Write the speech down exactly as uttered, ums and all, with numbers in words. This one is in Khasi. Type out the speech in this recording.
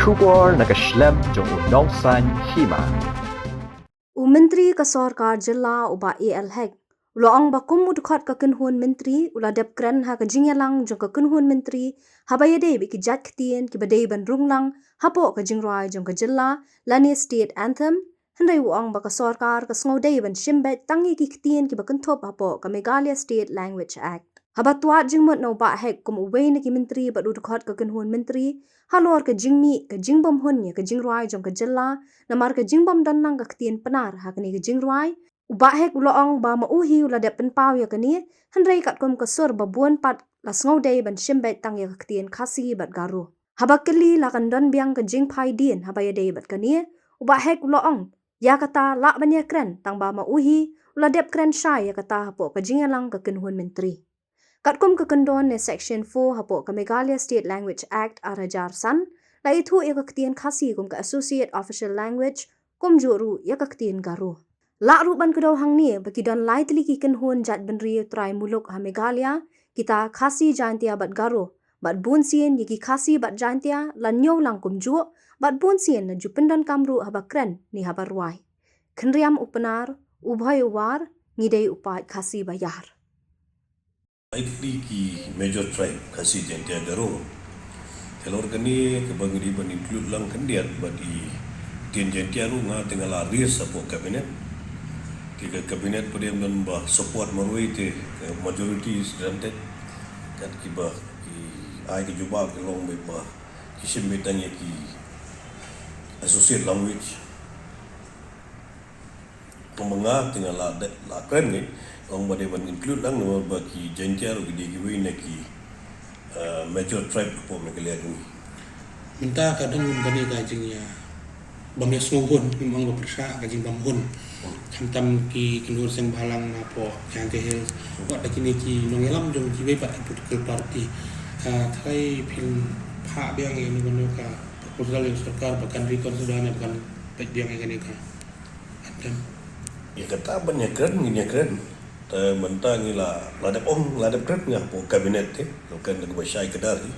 Khubor na ka shlem jong u nongsan hima. U Myntri ka Sorkar Jylla u Bah A L Hek u la ong ba kum u dkhot ka kynhun myntri u la dep kren ha ka jingïalang jong ka kynhun myntri haba ïadei bad ki jait ktien kiba dei ban rung lang hapoh ka jingrwai jong ka jylla lane State Anthem. Hynrei u ong ba ka sorkar ka sngewdei ban shim beit tang ïa ki ktien kiba kynthup hapoh ka Meghalaya State Language Act. Haba twad jingmut na u Bah Hek kum uwei na ki myntri bad u dkhot ka kynhun myntri halor ka jingmih ka jingbymhun ïa ka jingrwai jong ka jylla namar ka jingbym don lang ka ktien Pnar ha kane ka jingrwai, u Bah Hek u la ong ba ma u hi u la dep pynpaw ïa kane, hynrei katkum ka sur ba bun pat la sngewdei ban shim beit tang ïa ka ktien Khasi bad Garo. Haba kylli la kan don biang ka jingphai dien haba ïadei bad kane, u Bah Hek u la ong ïa kata lah ban ïakren tang ba ma u hi u la dep kren shai ïa kata hapoh ka jingïalang ka kynhun myntri. Katkum ka kyndon ne Section four hapoh ka Meghalaya State Language Act ar hajar san, la ithuh ïa ka ktien Khasi kum ka Associate Official Language, kumjuh ruh ïa ka ktien Garo. Lah ruh ban kdew hangne ba ki don lai tylli ki kynhun jaitbynriew trai muluk ha Meghalaya, kita Khasi, Jaintia bad Garo, bad bunsien ïa ki Khasi bad Jaintia la ñiew lang kumjuh, bad bunsien la ju pyndonkam ruh haba kren ne haba rwai. Khynriam u Pnar, u Bhoi u War, ngi dei u paid Khasi ba ïar. Ai tylli ki major tribe, Khasi, Jaintia, Garo. Halor kane kaba ngi dei ban include lang khyndiat bad i ktien Jaintia ruh nga te nga la raise hapoh cabinet. Te ka cabinet pat ym don ba support marwei te ka majority is granted. Kat kiba ki ai ka jubab ki long beit ba ki shim beit tang ïa ki associate language. Kumba nga te nga la de, la kren ngi, kumba dei ban include lang namar ba ki Jaintia ruh ki dei kiwei na ki, eh, major tribe hapoh Meghalaya jong ngi. Mynta ka don kane ka jingïa bym ïasngewhun, ngim ong ba pyrshah, ka jingbymhun. Khamtam ki kynhun seng bhalang napoh Jaintia Hills, wat da kine ki nongïalam jong kiwei pat ki political party. Ah, tharai phin phah biang ïa kane ka proposal ïa sorkar ba kan reconsider ne ba kan peit biang ïa kane ka. Anthem. Ïa kata ban ïakren ngin ïakren. Te mynta ngi la, la dep ong, la dep kren nga hapoh cabinet te. Lo kren da kaba shai kdar hi.